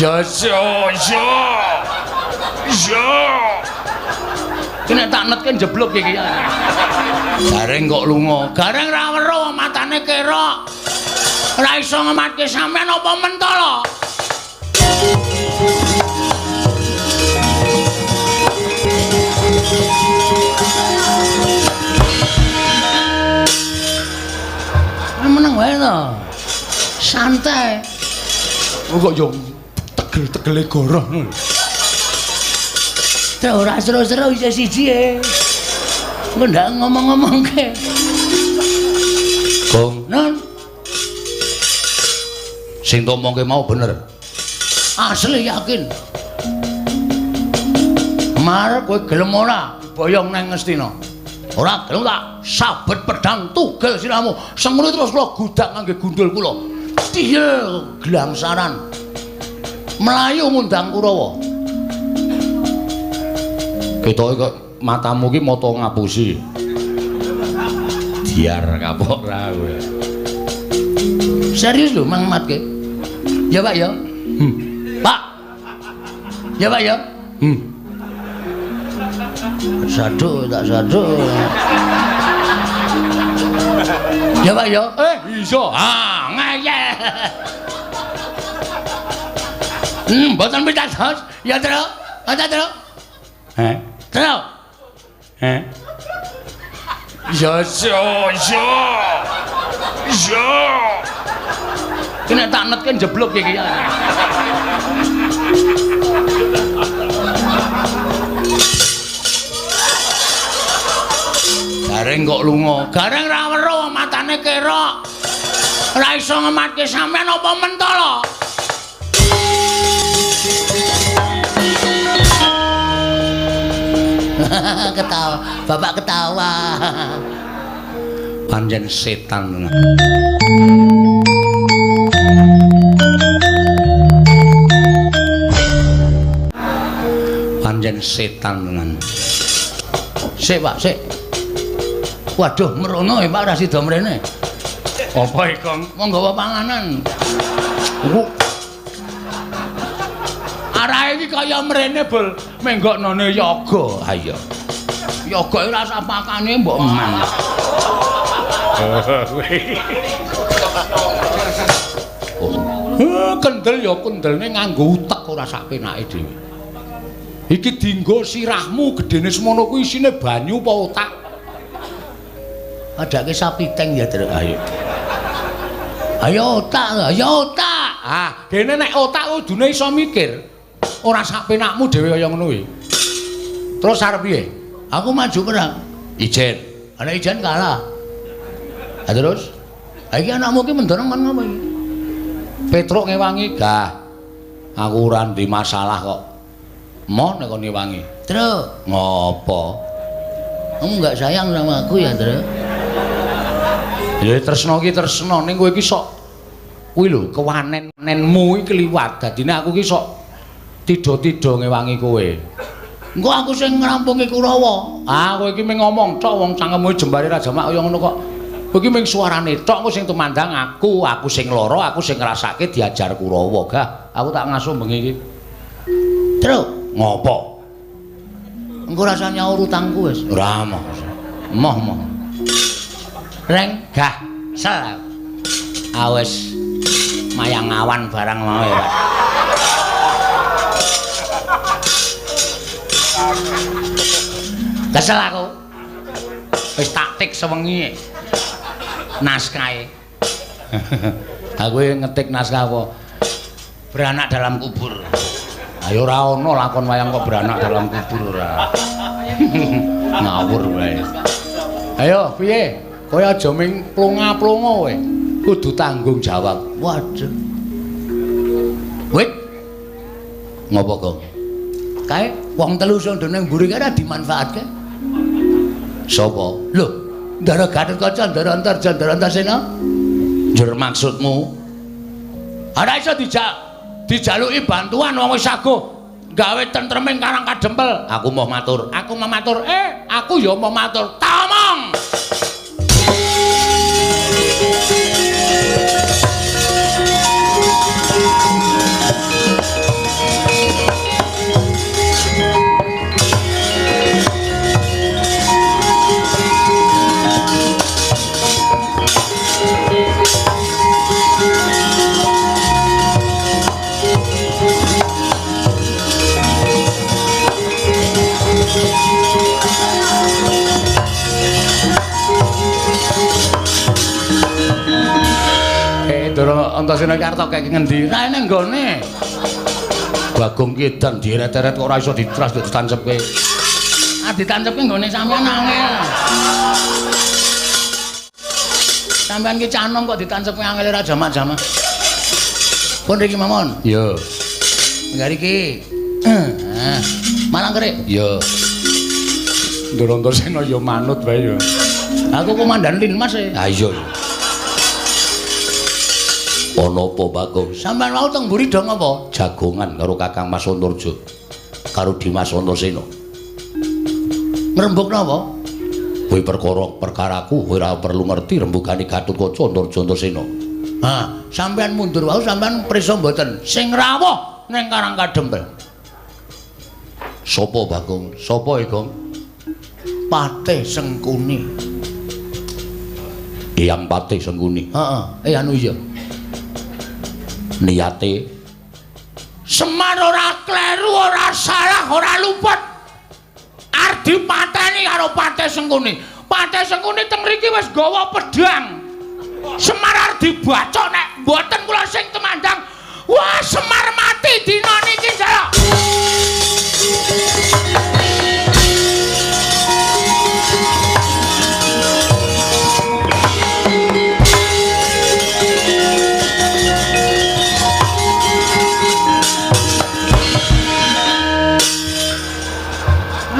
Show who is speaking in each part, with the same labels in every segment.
Speaker 1: Ya yo yo. Yo. Iki nek tak netke njeblug iki. Gareng kok lunga. Gareng ra weruh matane kerok. Ora iso ngematke sampean apa mentala? Meneng wae to. Santai.
Speaker 2: Kok yo tegel-tegele goroh ngono.
Speaker 1: Teh ora seru-seru isih siji e. Engko ndak ngomong-ngomongke.
Speaker 2: Gong,
Speaker 1: Non.
Speaker 2: Sing tomongke mau bener.
Speaker 1: Asli yakin. Mar kowe gelem ora boyong nang Ngastina? Ora gelem tak sabet pedang tugel sirahmu. Sengene terus kula gudak ngangge gundul kula. Tiyel glangsaran. Melayu ngundang Kurawa.
Speaker 2: Ketoke kok matamu ki mata ngapusi. Diar kapok ra kowe.
Speaker 1: Serius lho Mang Matke. Ya Pak ya. Pak. Ya Pak ya. Saduk tak saduk. Ya Pak ya.
Speaker 2: Iso.
Speaker 1: Ah, ngeyel. Mboten pitados. Ya, Tru. Ada, Tru.
Speaker 2: Heh.
Speaker 1: Tru.
Speaker 2: Heh.
Speaker 1: Ya yo yo. Yo. Iki nek tak netke njeblug iki. Gareng kok lunga. Gareng ra weruh matane kerok. Ora iso ngematke sampean apa mentala? Ketawa, bapak ketawa.
Speaker 2: Pancen setan. Pancen setan tenan.
Speaker 1: Sik, Pak, sik. Waduh, merono ya Pak, ora sida mrene.
Speaker 2: Apa iki, Kong?
Speaker 1: Wong nggawa panganan. Arahe iki kaya mrene, Bul. Menggoknone yoga. Ha iya. Yoga ora usah pakane mbok eman.
Speaker 2: Kendel ya kendelne nganggo utek ora sak penake dhewe. Iki dienggo sirahmu gedene semono kuwi isine banyu apa otak?
Speaker 1: Adake sapi teng ya, Tru. Ayo. Ayo otak, ayo otak.
Speaker 2: Ah, dene nek otak kudune iso mikir. Ora sak penakmu dhewe kaya ngono kuwi. Terus arep piye?
Speaker 1: Aku maju perang.
Speaker 2: Ijen.
Speaker 1: Ana ijen kalah. Ha terus? Ha iki anakmu ki mendorong kon ngopo iki?
Speaker 2: Petruk ngewangi, gah. Aku ora ndek masalah kok. Moh nek kon ngewangi.
Speaker 1: Tru,
Speaker 2: ngopo?
Speaker 1: Kamu enggak sayang sama aku ya, Tru?
Speaker 2: Ya tresno ki tresno ning kowe iki sok kuwi lho kewanen-nenmu iki kliwat. Dadine aku ki sok tidha-tidha ngewangi kowe.
Speaker 1: Engko aku sing ngrampungi Kurawa.
Speaker 2: Ah, kowe iki mung ngomong tok wong cangkemmu jembare ra jamak kaya ngono kok. Kowe iki mung suarane tok, engko sing tumandang aku, aku sing lara, aku sing ngrasake diajar Kurawa. Gah, aku tak ngasuh bengi iki.
Speaker 1: Tru,
Speaker 2: ngopo?
Speaker 1: Engko rasa nyaur utangku wis.
Speaker 2: Ora moh. Moh moh.
Speaker 1: Reng, gah, sel. Awes mayang awan barang mau ya, Pak. Kesel aku.
Speaker 2: Wis taktik sewengi. Naskahe. Aku ngetik naskah apa?
Speaker 1: Beranak dalam kubur.
Speaker 2: Ayo ora ono lakon wayang kok beranak dalam kubur ora. Ngawur wae. Ayo piye? Kowe aja ming plonga-plonga kowe. Kudu tanggung jawab.
Speaker 1: Waduh. Wit.
Speaker 2: Ngopo, Gong?
Speaker 1: Kae wong telu sing ning mburi kae ora dimanfaatke.
Speaker 2: Sapa?
Speaker 1: Lho, Ndara Gatotkaca, Ndara Antarja, Ndara Antasena.
Speaker 2: Njur maksudmu? Ora iso dijaluki bantuan wong wis saguh gawe tentreming Karang Kadempel. Aku mau matur, aku mau matur. Aku ya mau matur. Tamong.
Speaker 1: Antasena iki arep tok kek ngendi? Ra ene nggone. Bagong ki edan dieret-eret kok ora iso ditras ditancepke. Ah ditancepke nggone sampean angel. Sampean ki canom kok ditancepke angel ora jamak-jamak. Pun riki mawon. Iya. Enggak riki. Heeh. Malang kerik. Iya.
Speaker 2: Ndoro Antasena ya manut wae ya.
Speaker 1: Aku komandan Linmas e. Ha iya. Ana apa Bagong? Sampeyan wau teng mburi do ngapa? Jagongan karo Kakang Mas Antarja. Karo Dimas Antasena. Ngrembug napa? Kowe perkara perkaraku kowe ora perlu ngerti rembugane Gatotkaca Antarja Antasena. Ha, sampeyan mundur wau sampeyan prisa mboten? Sing rawuh ning Karang Kadempel. Sapa Bagong? Sapa e, Gong? Patih Sengkuni. Eyang Patih Sengkuni. Heeh, anu iya. Niate Semar ora kleru, ora salah, ora luput. Arep dipateni karo Patih Sengkuni. Patih Sengkuni teng mriki wis gawa pedhang. Semar arep dibacok nek mboten kula sing temandang. Wah, Semar mati dina niki njaluk.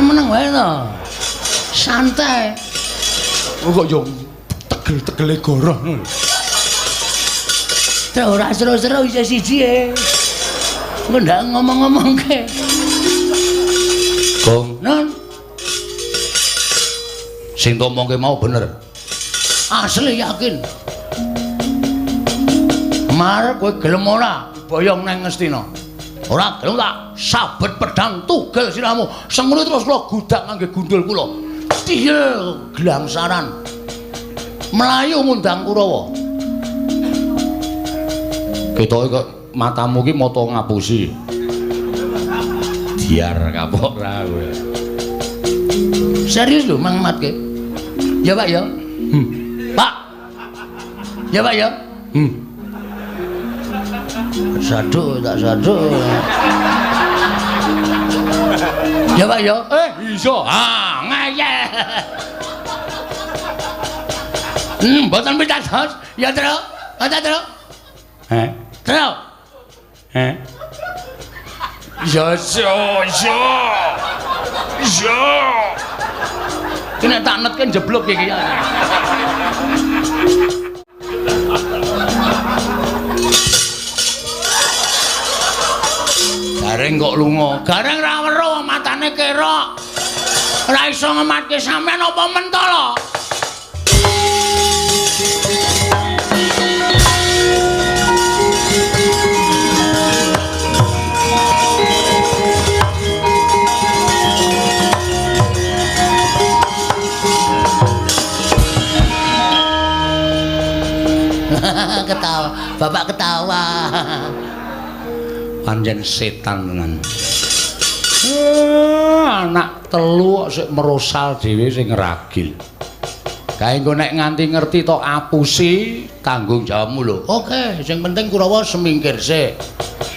Speaker 1: Meneng wae to. Santai.
Speaker 2: Kok yo tegel-tegele goroh ngono.
Speaker 1: Terus ora seru-seru isih siji e. Engko ndak ngomong-ngomongke. Gong, non. Sing ngomongke mau bener. Asli yakin. Mar kowe gelem ora boyong nang Ngastina? Ora gelem tak sabet pedang tugel siramu. Sengkuni terus kula gudak ngangge gundul kula. Tiyel glangsaran. Melayu ngundang Kurawa.
Speaker 2: Ketoke kok matamu ki mata ngapusi. Diar kapok ra kowe.
Speaker 1: Serius lho Mang Matke. Ya Pak ya. Pak. Ya Pak ya. Saduk tak saduk. Ya Pak ya.
Speaker 2: Iso.
Speaker 1: Ah, ngeyel. Mboten pitados. Ya, Tru. Ada, Tru.
Speaker 2: Heh.
Speaker 1: Tru.
Speaker 2: Heh. Ya, yo, yo. Yo.
Speaker 1: Ki nek tak netke jeblok iki ya. Gareng kok lunga. Gareng ra weruh matane kerok. Ora iso ngematke sampean apa mentala. Ketawa, bapak ketawa.
Speaker 2: Pancen setan tenan. Anak telu kok sik merosal dhewe sing ngragil. Kae engko nek nganti ngerti tok apusi tanggung jawabmu lho.
Speaker 1: Oke, sing penting Kurawa semingkir sik.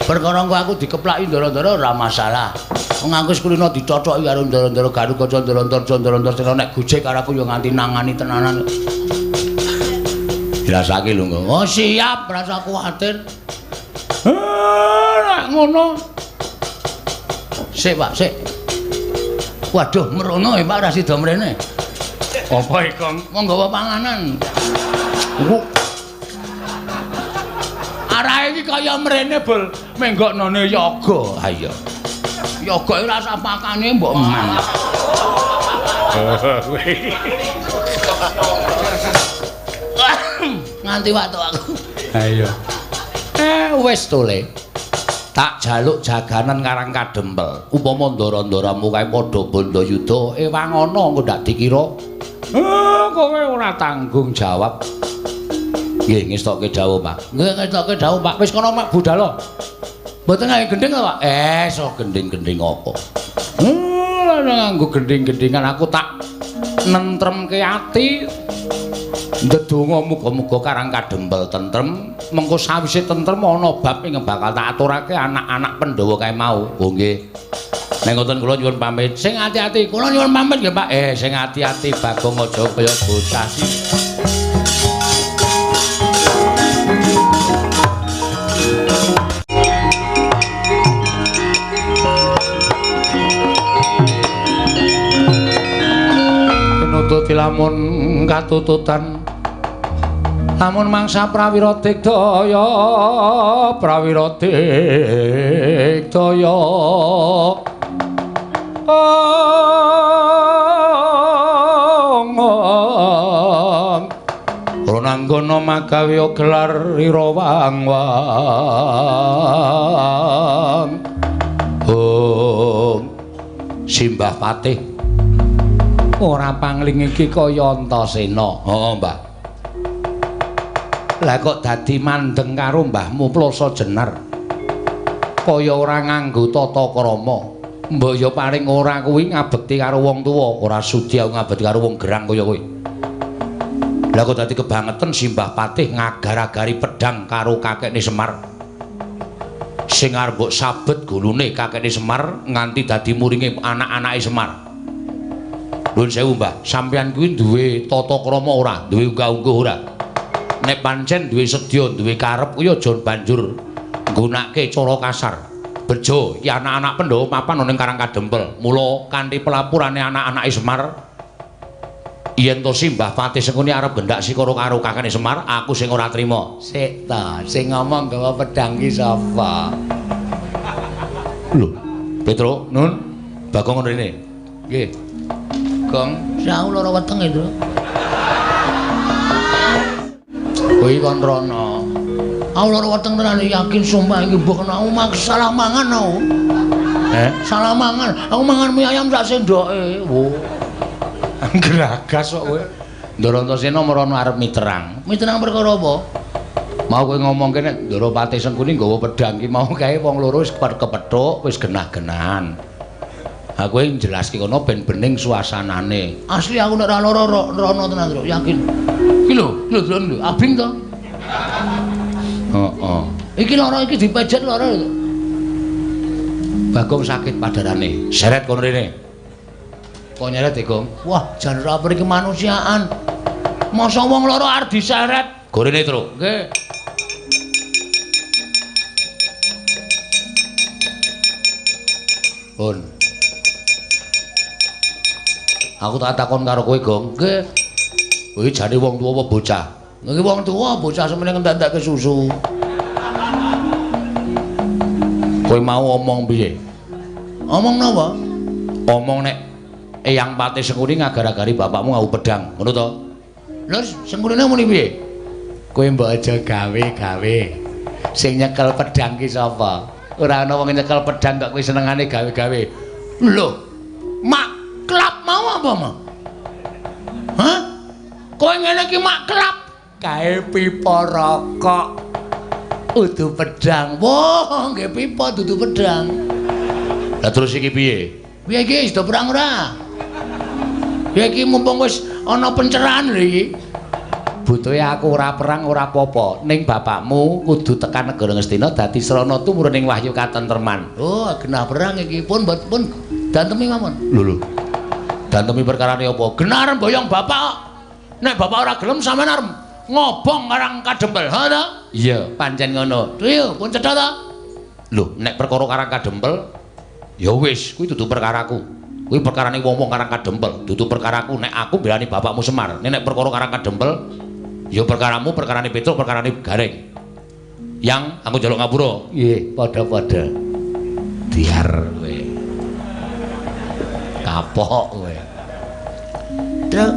Speaker 1: Perkara engko aku dikeplaki ndara-ndara ora masalah. Wong aku wis kulino dicochoki karo ndara-ndara Garukaca ndara-ndara ndara-ndara nek gojek karo aku ya nganti nangani tenanan. Dirasake lho engko. Oh siap, rasa kuwatir.
Speaker 2: Nek ngono.
Speaker 1: Sik, Pak, sik. Waduh, merono ya Pak ra sida mrene.
Speaker 2: Apa iki, Kong?
Speaker 1: Wong nggawa panganan. Arahe iki kaya mrene, Bul. Menggoknone yoga. Ha iya. Yoga ora usah pakane mbok eman. Nganti waktu aku.
Speaker 2: Ha iya. Wis to, Le. Tak jaluk jaganan Karang Kadempel. Upama ndara-ndaramu kae padha bandayuda, ewang ana engko ndak dikira. Kowe ora tanggung jawab. Nggih, ngestokke dawuh, Pak.
Speaker 1: Nggih, ngestokke dawuh, Pak.
Speaker 2: Wis kono mak budal.
Speaker 1: Mboten nganggo gendhing to, Pak?
Speaker 2: So gendhing-gendhing apa? Nganggo gendhing-gendhingan aku tak nentremke ati.
Speaker 1: Ndedonga muga-muga Karang Kadempel tentrem, mengko sawise tentrem ana bab ing bakal tak aturake anak-anak Pandhawa kae mau. Oh nggih. Nek ngoten kula nyuwun pamit. Sing ati-ati, kula nyuwun pamit nggih Pak. Sing ati-ati Bagong aja kaya bocah sih. Pinututi lamun katututan lamun mangsa prawira digdaya prawira digdaya Ronanggana magawe gelar ira wang-wang. Hum Simbah Patih ora pangling iki kaya Antasena. Heeh, Mbah. Lah kok dadi mandeng karo mbahmu Plasa Jenar. Kaya ora nganggo tata krama. Mbok ya paling ora kuwi ngabekti karo wong tuwa, ora sudi aku ngabekti karo wong gerang kaya kowe. Lah kok dadi kebangetan Simbah Patih ngagar-agari pedhang karo kakekne Semar. Sing arep mbok sabet gulune kakekne Semar nganti dadi muringe anak-anake Semar. Nuwun sewu, Mbah, sampeyan kuwi duwe tata krama ora? Duwe unggah-ungguh ora? Nek pancen duwe sedya, duwe karep kuwi aja banjur nggunakake cara kasar. Bejo iki anak-anak Pandhawa papan ana ning Karang Kadempel. Mula kanthi pelapurane anak-anake Semar yen to Simbah Patih Sengkuni arep gendak sikara karo kakane Semar, aku sing ora trima.
Speaker 2: Sik ta, sing ngomong gawa pedhang ki sapa?
Speaker 1: Lho, Petro, Nun, Bagong ngono rene.
Speaker 2: Nggih. Gong, aku lara wetenge, Tru. Kuwi kon rono. Aku lara weteng tenan yakin sumpah iki mbok aku salah mangan aku. Salah mangan. Aku mangan mie ayam sak sendoke. Wo.
Speaker 1: Gragas kok kowe. Ndara Antasena merono arep miterang.
Speaker 2: Miterang perkara apa?
Speaker 1: Mau kowe ngomongke nek Ndara Patih Sengkuni nggawa pedhang ki mau kae wong loro wis kepethuk, wis genah-genahan. Aku njelaske kono ben bening suasanane.
Speaker 2: Asli aku nek ora lara rono tenan, Tru, yakin. Iki lho, lho delok lho, abing to.
Speaker 1: Heeh.
Speaker 2: Iki lara iki dipejet lara lho.
Speaker 1: Bagong sakit padarane. Seret kono rene. Kok nyeret e, Gong?
Speaker 2: Wah, jan ora peri kemanusiaan. Masa wong lara arep diseret?
Speaker 1: Gorene, Tru.
Speaker 2: Nggih.
Speaker 1: Pun. Aku tak takon karo kowe, Gong.
Speaker 2: Nggih.
Speaker 1: Kowe jane wong tuwa apa bocah?
Speaker 2: Nggih wong tuwa, bocah semene ngentek-entekke susu.
Speaker 1: Kowe mau omong piye?
Speaker 2: Omong napa?
Speaker 1: Omong nek Eyang Patih Sengkuni ngagar-agari bapakmu ngau pedhang, ngono to?
Speaker 2: Lha Sengkunine muni piye? Kowe mbok aja gawe-gawe. Sing nyekel pedhang ki sapa? Ora ana wong nyekel pedhang kok kowe senengane gawe-gawe. Lho, mak klap mau apa, Ma? Hah? Kowe ngene iki mak klap kae pipa rokok. Udu pedhang. Wah, nggih pipa dudu pedhang.
Speaker 1: Lah terus iki piye?
Speaker 2: Piye iki wis do perang ora? Ya iki mumpung wis ana pencerahan lho iki.
Speaker 1: Butuhe aku ora perang ora apa-apa, ning bapakmu kudu tekan negara Ngastina dadi srana tumurun ing wahyu katentreman.
Speaker 2: Oh, genah perang iki pun pun dantemi mawon.
Speaker 1: Lho lho. Dantemi perkarane apa? Genah arep boyong bapak. Nek bapak ora gelem sampean arep ngobong Karang Kadempel.
Speaker 2: Ha ta?
Speaker 1: Iya, pancen ngono.
Speaker 2: Iya, pun cetha ta?
Speaker 1: Lho, nek perkara Karang Kadempel ya wis, kuwi dudu perkaraku. Kuwi perkarane wong-wong Karang Kadempel, dudu perkaraku. Nek aku mbelani bapakmu Semar. Nek perkara Karang Kadempel ya perkaramu, perkarane Petruk, perkarane Gareng. Yang aku njaluk ngapura.
Speaker 2: Nggih, padha-padha.
Speaker 1: Diar kowe. Kapok kowe.
Speaker 2: Truk.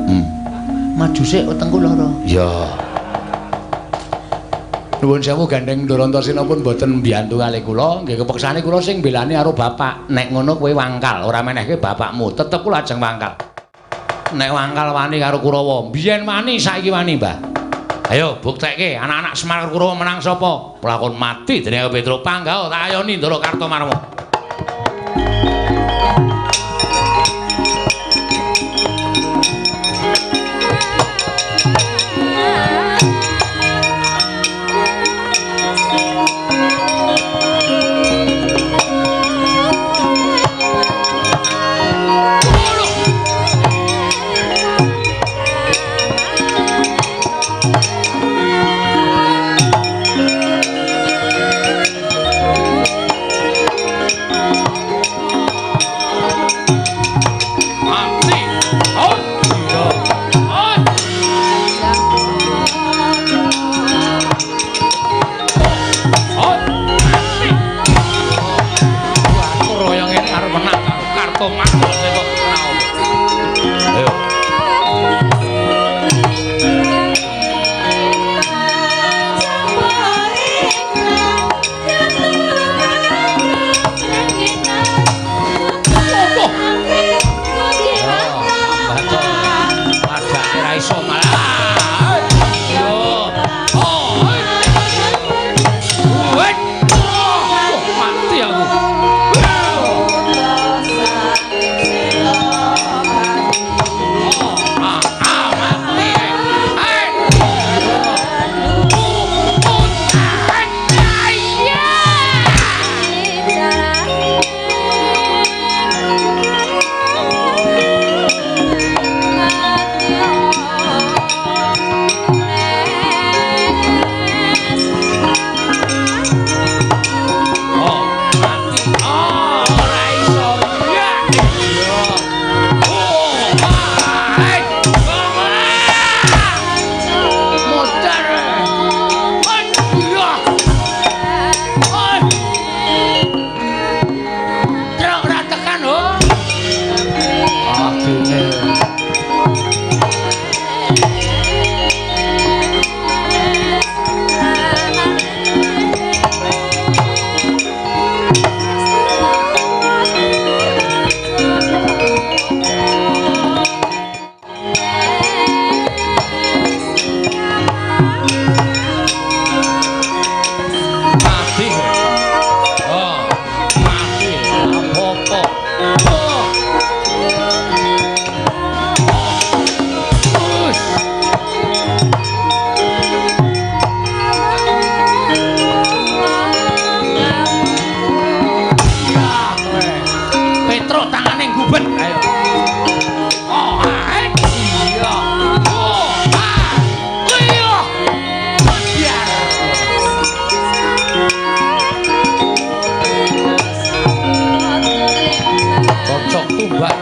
Speaker 2: Maju sik wetengku lara.
Speaker 1: Ya. Nuwun sewu gandeng Ndara Antasena pun mboten mbiyantu kalih kula, nggih kepeksane kula sing mbelani karo bapak. Nek ngono kowe wangkal, ora menehke bapakmu, tetep kula ajeng wangkal. Nek wangkal wani karo Kurawa, biyen wani saiki wani, Mbah. Ayo buktekke anak-anak Semar Kurawa menang sapa? Pelakon mati dening Petruk Panggah tak ayoni Ndara Kartomarma. Tomat kok ayo.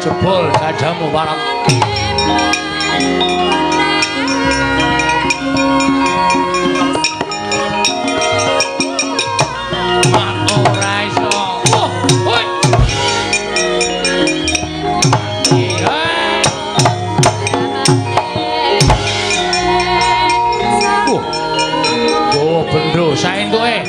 Speaker 1: Jebol dadamu warak. Ora iso. Oh, hoi. Oh, bendo saentuke.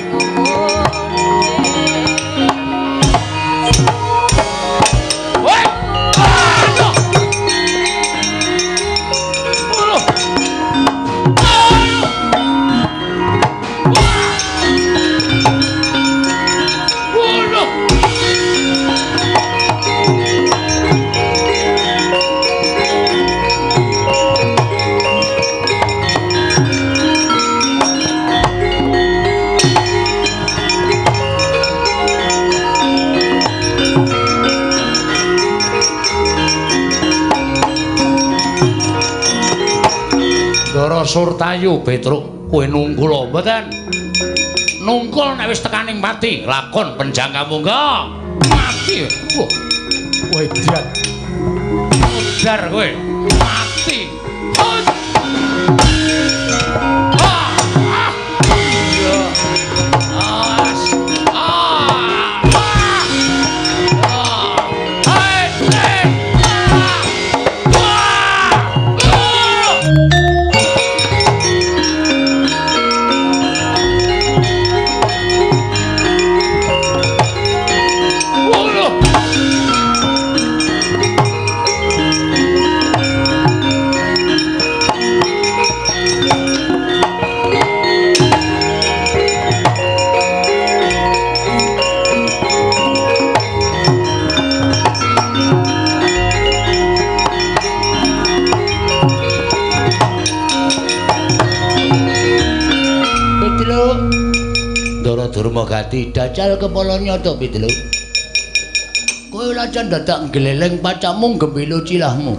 Speaker 1: Surtayu Petruk kowe nungkul mboten? Nungkul nek wis tekaning pati lakon penjangka mungga mati. Wah, kowe edan. Modar kowe mati. Durmagati dajal kepala nyoto Pitlu. Kowe lajan dadak nggleleng pacamu gembilo cilahmu.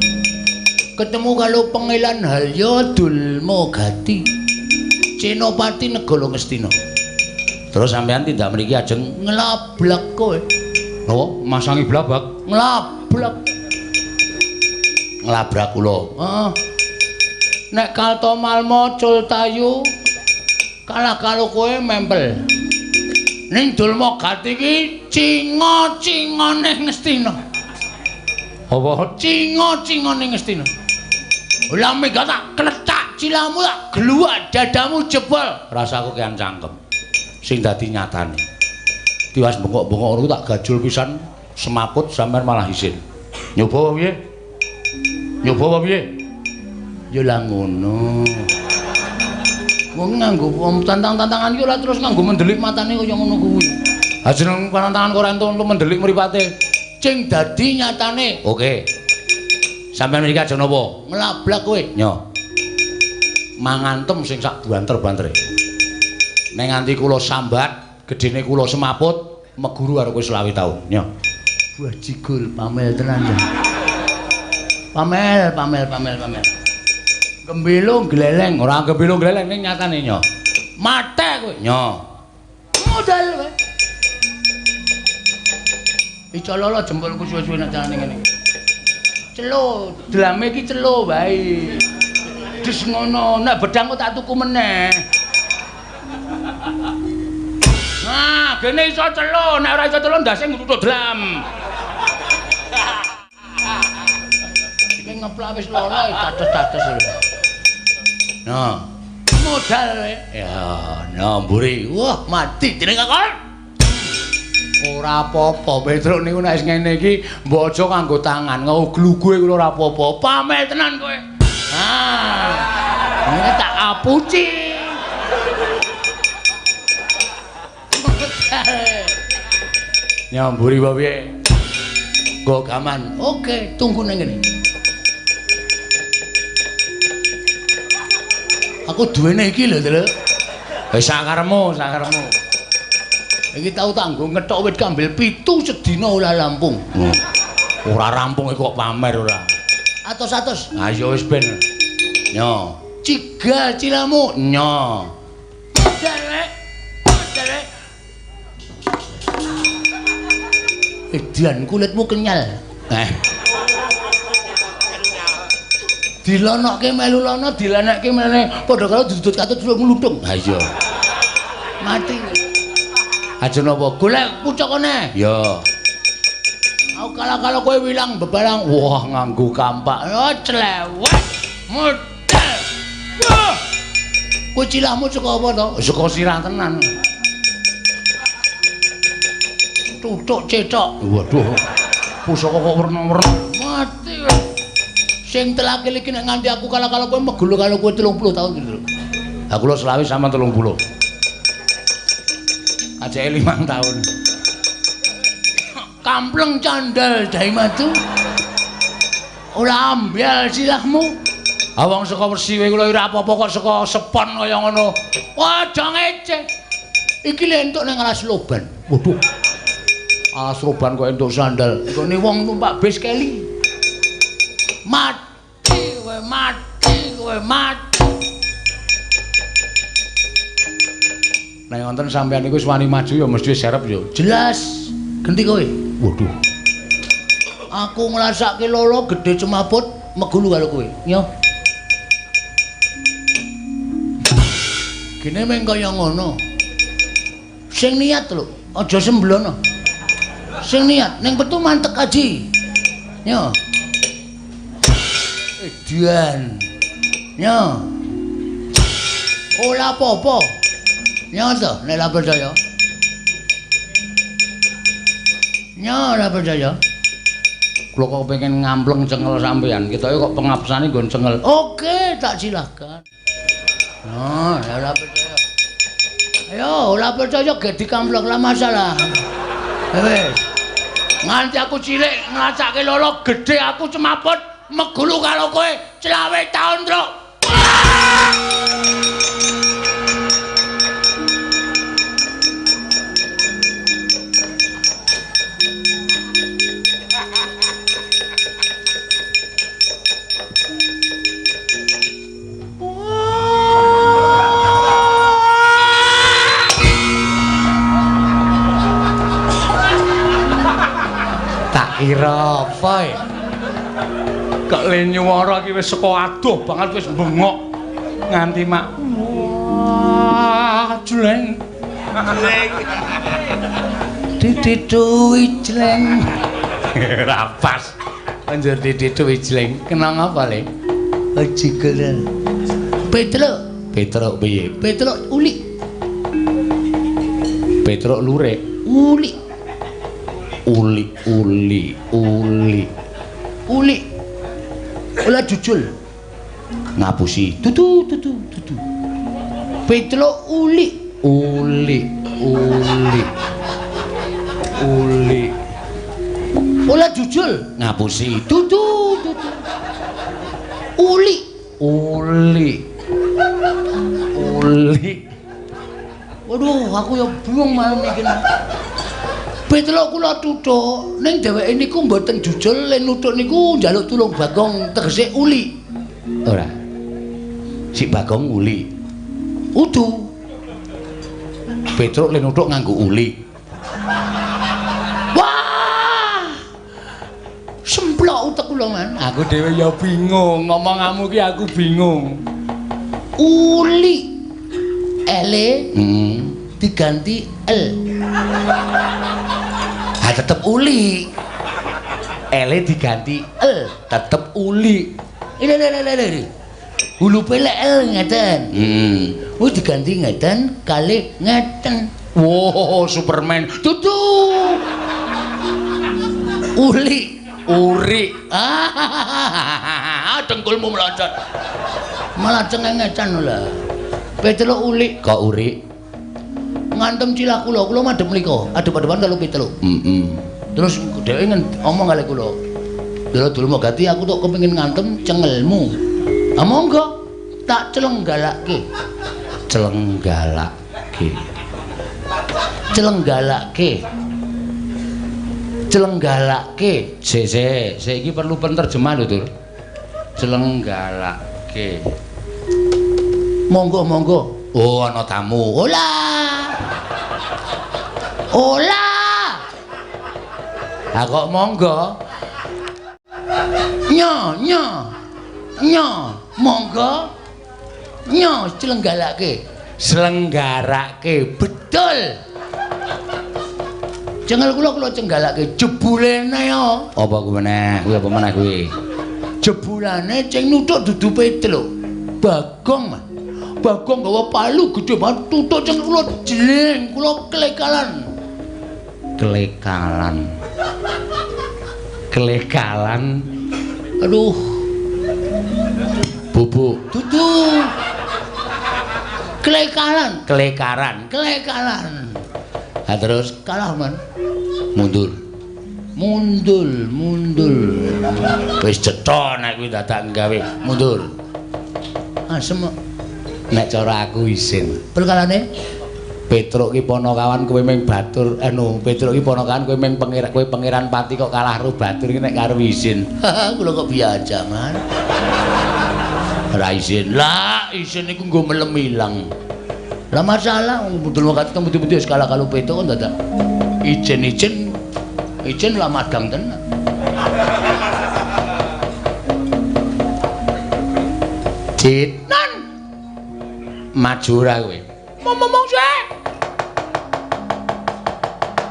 Speaker 1: Ketemu karo Pangeran Halya Dulmagati, Senopati Negara Ngastina. Terus sampean tindak mriki ajeng nglablak kowe. Napa? Masangi blabak? Nglablak. Nglabrak kula. Heeh. Nek Kartomarma Cultayu kalah karo kowe mempel. Ning Dulmagati iki cinga-cingane Ngastina. Apa cingo-cingone Ngastina? Lah mega tak klecak cilamu tak gluwak dadamu jebol. Rasaku kean cangkem. Sing dadi nyatane. Tiwas bengok-bengok ngono tak gajul pisan semaput sampean malah isin. Nyoba apa piye? Nyoba apa piye? Ya lah ngono. Wong nganggo tantang-tantangan iki ora terus nganggo mendelik matane kaya ngono kuwi. Ha jeneng pantangan kok ora entuk mendelik mripate. Sing dadi nyatane. Oke. Sampeyan mriki aja napa? Nglablak kowe. Nyo. Mangantem sing sak banter-bantere. Nek nganti kula sambat, gedene kula semaput, meguru karo kowe 25 taun. Nyo. Buah jigul pamel tenan ya. Pamel, pamel, pamel, pamel. Gembilo gleleng, ora gembilo gleleng ning nyatane nyo. Mate kowe. Nyo. Modal kowe. Iso lolo jempolku suwe-suwe nek carane ngene. Celo, drame iki celo wae. Des ngono, nek bedang kok tak tuku meneh. Nah, gene iso celo, nek ora iso celo ndase ngruthuk dlam. Iki ngeplak wis lolo dados-dados lho. Nah, modal kowe. Ya, nah mburi. Wah, mati dening kakon. Ora apa-apa, Petruk niku nek wis ngene iki mbok aja nganggo tangan, ngegluguhe kula ora apa-apa. Pamel tenan kowe. Ah. Ngene tak apuci. Nyamburi wae piye? Nggo gaman. Oke, tunggu nang ngene. Aku duwene iki lho, Truk. Wis sakaremu, sakaremu. Iki tau tanggo ngethok wit kambil 7 sedina ora rampung. Ora rampung kok pamer ora. Atos-atos. Ha iya wis ben. Nyo. Cigal cilamu. Nyo. Modal. Modal. Edan kulitmu kenyal. Eh. Dilonokke melu lono, dilenekke meneh padha karo dudut katut ngluntung. Ha iya. Mati. Aja napa golek pucukane. Ya. Aku kala-kala kowe wilang bebarang. Wah, nganggo kampak. Oh, clewet. Modal. Wah. Kowe cilahmu saka apa to? Saka sirah tenan. Tutuk cethok. Waduh. Pusaka kok werna-werna. Mati. Sing telakil iki nek nganti aku kala-kala kowe megulu karo kowe 30 tahun gitu lho. Ha kula selawe sampean 30. Ajake 5 tahun. Kampleng candal dai madu. Ora ambyal silahmu. Ha wong saka Persiwe kula ora apa-apa kok saka sepon kaya ngono. Wah, aja ngece. Iki lho entuk nang alas loban. Waduh. Alas loban kok entuk sandal. Nggone wong numpak bis keli. Mati kowe, mati kowe, mati. Nek wonten sampean niku wis wani maju ya mesti serep ya. Jelas. Genti kowe. Waduh. Aku ngrasake lolo gedhe cemaput megulu karo kowe. Nyo. Gene meng kaya ngono. Sing niat lho, aja semblono. Sing niat ning petu mantek aji. Nyo. Edan. Nyo. Ora apa-apa. Nyo to, nek ora percaya. Nyo ora percaya. Kula kok pengen ngampleng cengel sampean. Ketoke kok pengapsane nggon cengel. Oke, tak silahkan. Nah, ora percaya. Ayo, ora percaya ge dikampleng lah masalah. Wis. Nganti aku cilik ngrasake lolo gedhe aku cemaput megulu karo kowe 25 taun, Truk. Tak kira apa ya? Kok le nyuwara iki wis saka adoh banget wis bengok nganti mak. Wah, jleng. Jleng. Dititui jleng. Ora pas. Banjur didhitu wijling. Kena ngapa, Le? Jigel. Petruk. Petruk piye? Petruk ulik. Petruk lurik. Ulik. Uli uli uli. Uli. Ola jujul. Ngapusi. Tutu tutu tutu. Petruk uli. Uli uli. Uli. Ola jujul. Ngapusi. Tutu tutu. Uli. Uli. Uli. Waduh, aku ya bingung malam iki. Petruk kula tuthuk, ning dheweke niku mboten jujul, le nuthuk niku njaluk tulung Bagong, tegese uli. Ora. Si Bagong uli. Udu. Petruk le nuthuk nganggo uli. Wah! Semplok utek kula, Man. Aku dhewe ya bingung, ngomonganmu ki aku bingung. Uli. Ele diganti L. Ha tetep uli. Ele diganti L, tetep uli. Ini ini. Hulupe lek L ngeten. Wis diganti ngeten kali ngeten. Wow, Superman. Tutu. Uli, uri. Ah, dengkulmu meloncat. Malah cengengecan lho. Petruk uli kok uri. Ngantem cilah kula, kula madhep mriko, adep-adepan karo Petruk. Terus dheweke ngomong kali kula. Lha dulmu gati aku tok kepengin ngantem cengelmu. Ha monggo, tak celenggalake. Celenggalake. Celenggalake. Celenggalake. Sik sik, sik iki perlu penerjemah lho, Tur. Celenggalake. Monggo monggo. Oh, ana tamu. Ola. Ola. Ha kok monggo? Nyo nyo. Nyo, monggo. Nyo celenggalake. Selenggarake. Betul. Cengel kula kula cenggalake jebulene yo. Apa kuwi meneh? Kuwi apa meneh kuwi? Jebulane ceng nuthuk dudu Petruk. Bagong, Mas. Bagong gawa palu gedhe banget tutuk ceng kula jling, kula klekalan. Klekalan. Klekalan. Aduh. Bubuk. Dudu. Klekalan, klekaran, klekalan. Ha terus kalah, Man. Mundur. Mundur, mundur. Wis cetha nek kuwi dadak gawe mundur. Asem. Nek cara aku isin. Perkarane Petruk ki panakawan kowe ming batur anu Petruk ki panakawan kowe ming pangeran kowe pangeran pati kok kalah karo batur ki nek karo isin. Kula kok biasa, Man. Ora isin. Lah, isin niku nggo melem ilang. Lah masalah wong budul wakati temu-temu wis kalah karo Petruk kok dadak ijen-ijen ijen lah madang tenan. Cit. Maju ora kowe. Ngomong sik.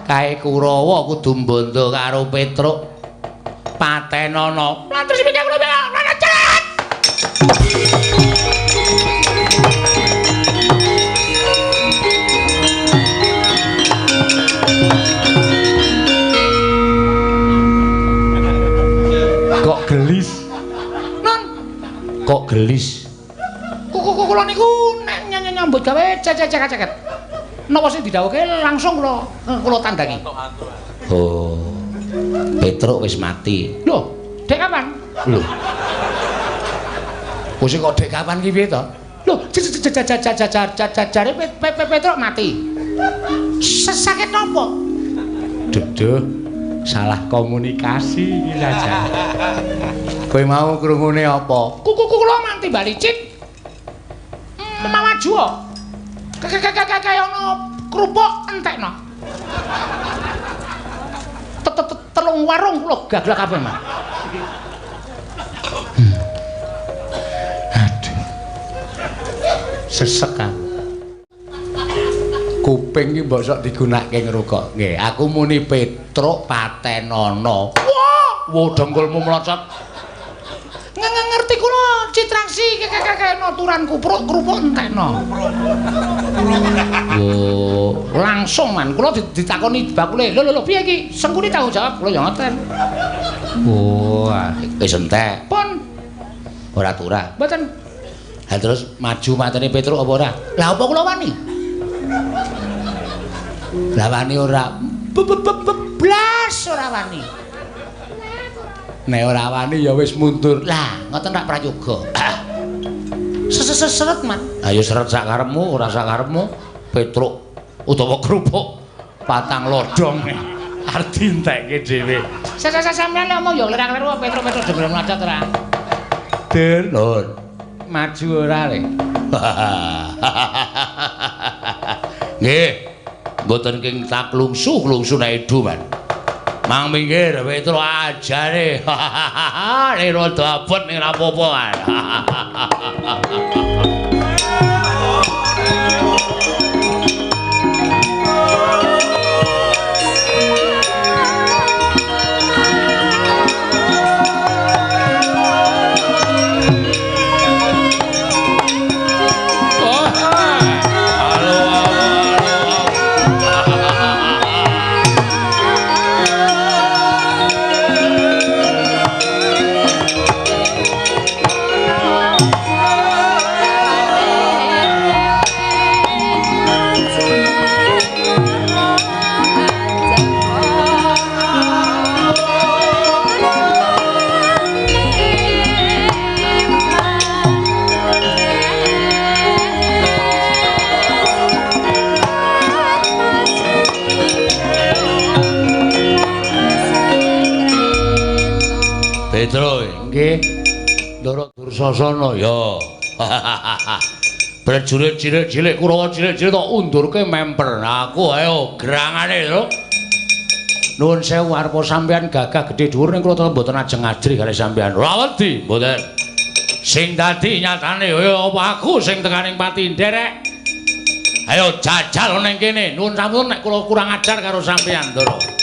Speaker 1: Kae Kurawa kudu mbondo karo Petruk. Patenono. Lah terus piye kula cerat. Kok gelis? Non. Kok gelis? Kula niku nek nyambut gawe cecek-ceket. Napa sing didhawuhke langsung kula tandangi. Oh. Petruk wis mati. Lho, dek kapan? Lho. Wis kok dek kapan ki piye to? Lho, jare Petruk mati. Sakit napa? Duduh, salah komunikasi iki saja. Kowe mau krungune apa? Kuku kula manti bali cit. Maju kok. Kaya ana kerupuk entekno. Telung warung kula gaglak kabeh, Mas. Aduh. Sesek aku. Kuping iki mbok sok digunakake ngrungok. Nggih, aku muni Petruk patenono. Wah! Wo dengkulmu mlocot. Ngerti kula Citraksi kekekekno turan kupruk krupuk entekno. Wo, langsung man kula ditakoni bakule. Lho lho piye iki? Sengkuni tanggung jawab kula ya ngoten. Oh, wis entek. Pun. Ora turah. Mboten. Ha terus maju mateni Petruk apa ora? Lah apa kula wani? Lah wani ora. Blas ora wani. Nek ora wani ya wis mundur. Lah, ngoten rak prayoga. Seret man. Ayo seret sak karepmu, ora sak karepmu. Petruk utawa kerupuk patang lodhong arep dientekke dhewe. Sampeyan ngomong ya klerang-kleru Petruk-Petruk dhewe mlacat ora. Den, lho. Maju ora le. Nggih. Mboten king tak klungsu-klungsu nek edu, Man. Mang minggir Petruk ajare. Nek rada abot ning ra apa-apa, Man. Petro nggih Ndara Dursasana ya. Prajurit cilik-cilik Kurawa cilik-cilik tok undurke memper. Aku ayo gerangane lho. Nuwun sewu arep sampean gagah gedhe dhuwur ning kula mboten ajeng ajrih kali sampean. Ora wedi mboten. Sing dadi nyatane ya apa aku sing tekaning pati nderek. Ayo jajal ning kene. Nuwun sampun nek kula kurang ajar karo sampean, Ndara.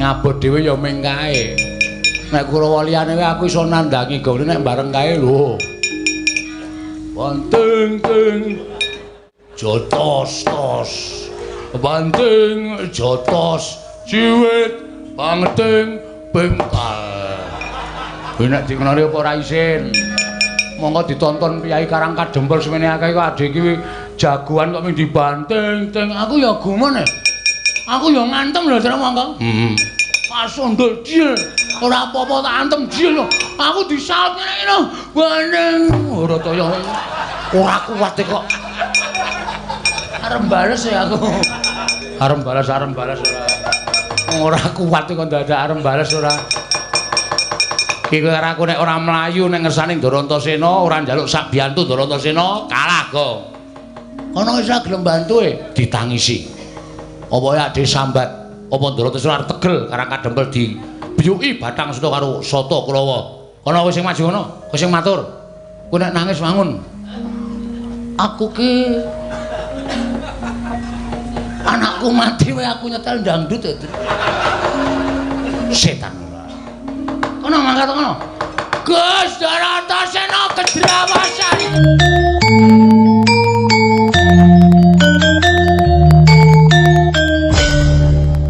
Speaker 1: Abot dhewe ya ming kae. Nek Kurawa liyane wae aku iso nandhangi gone nek bareng kae lho. Banting ting jotos tos. Banting jotos ciwit bangeting bengkal. Kuwi nek dikenali apa ora isin. Monggo ditonton piyai Karang Kadempel semene akeh kok adhe iki jagoan kok ming dibanting ting. Aku ya gumun e. Aku ya ngantem lho terus monggo. Heeh. Pasundul jil. Ora apa-apa tak antem jil lho. Aku disaut ngene iki lho. Baneng ora kaya ora kuat kok. Arep bales ya aku. Arep balas ora. Ora kuat kok dadak arep bales ora. Iki karo aku nek ora mlayu nek ngersane Ndarantasena ora njaluk sak biyantu Ndarantasena kalah kok. Kono wis gelem bantu e ditangisi. Apa ya ade sambat. Apa Andaratesna arep tegel Karang Kadempel di biyuki Bathang Suta karo Sata Kurawa. Ana kowe sing maju kono, kowe sing matur. Kowe nek nangis wangun. Aku ki anakku mati wae aku nyetel dangdut ya. Setan. Kono mangkat kono. Gus Antasena kedrawasan.